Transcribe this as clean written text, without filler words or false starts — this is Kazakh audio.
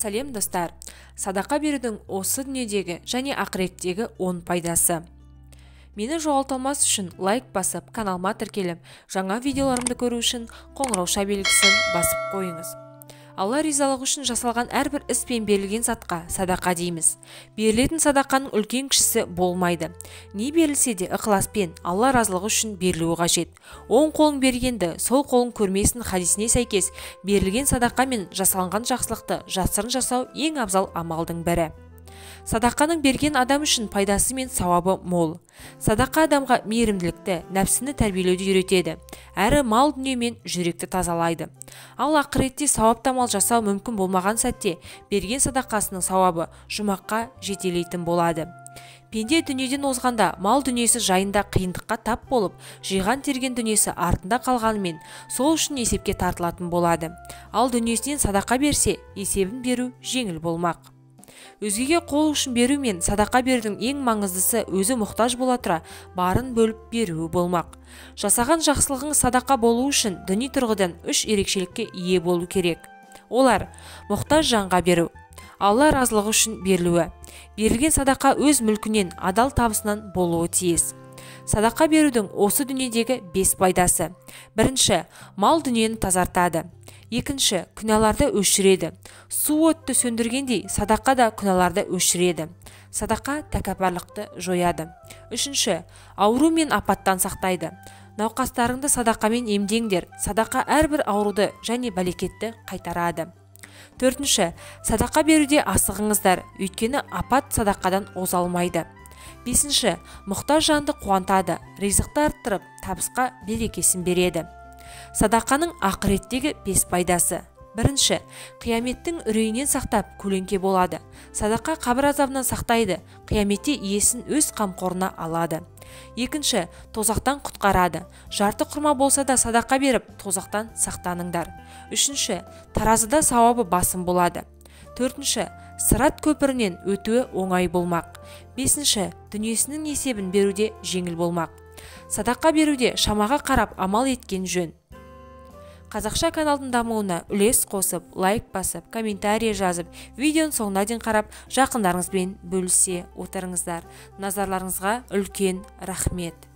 Сәлем достар! Садақа берудің осы дүниедегі және ақыреттегі 10 пайдасы. Мені жоғалта алмас үшін лайк басып, каналыма тіркеліп, жаңа видеоларымды көру үшін қоңырауша белгісін басып қойыңыз. Алла ризалығы үшін жасалған әрбір іс пен берілген затқа садақа дейміз. Берілетін садақаның үлкен кішісі болмайды. Не берілсе де ықыласпен Алла разылығы үшін берілуі қажет. Оң қолың бергенді, сол қолың көрмесін хадисіне сәйкес берілген садақа мен жасалынған жақсылықты жасырын жасау ең абзал амалдың бірі. Садақаның берген адам үшін пайдасы мен сауабы мол. Садақа адамға мейірімділікті, нәпсіні тәрбиелеуді үйретеді, әрі мал дүние мен жүректі тазалайды. Ал ақыретте сауапты амал жасау мүмкін болмаған сәтте берген садақасының сауабы жұмаққа жетелейтін болады. Пенде дүниеден озғанда мал дүниесі жайында қиындыққа тап болып, жиған терген дүниесі артында қалғанымен сол үшін есепке тартылатын болады. Ал дүниесінен садақа берсе, есебін беру жеңіл болмақ. Өзгеге қол ұшын беру мен садақа берудің ең маңыздысы өзі мұқтаж бола тұра барын бөліп беруі болмақ. Жасаған жақсылығың садақа болу үшін діни тұрғыдан үш ерекшелікке ие болу керек. Олар: мұқтаж жанға беру, Алла разылығы үшін берілуі. Берілген садақа өз мүлкінен, адал табысынан болуы тиіс. Садақа берудің осы дүниедегі 5 пайдасы. Бірінші, мал дүниені тазартады. Екінші, күнәларды өшіреді. Су отты сөндіргендей, садақа да күнәларды өшіреді. Садақа тәкаппарлықты жояды. Үшінші, ауру мен апаттан сақтайды. Науқастарыңды садақамен емдеңдер. Садақа әрбір ауруды және бәлекетті қайтарады. Төртінші, садақа беруде асығыңыздар, өйткені апат садақадан оза алмайды. Бесінші, мұқтаж жанды қуантады, ризықты арттырып, табысқа берекесін береді. Садақаның ақыреттегі 5 пайдасы. Бірінші, қияметтің үрейінен сақтап, көлеңке болады. Садақа қабір азабынан сақтайды, қияметте иесін өз қамқорына алады. Екінші, тозақтан құтқарады. Жарты құрма болса да садақа беріп, тозақтан сақтаныңдар. Үшінші, таразыда сауабы басым болады. Төртінші, сырат көпірінен өтуі оңай болмақ. Бесінші, дүниесінің есебін беруде жеңіл болмақ. Садақа беруде шамаға қарап амал еткен жөн. Қазақша каналдың дамуына үлес қосып, лайк басып, комментарий жазып, видеоның соңына дейін қарап, жақындарыңызбен бөлісе отырыңыздар. Назарларыңызға үлкен рахмет.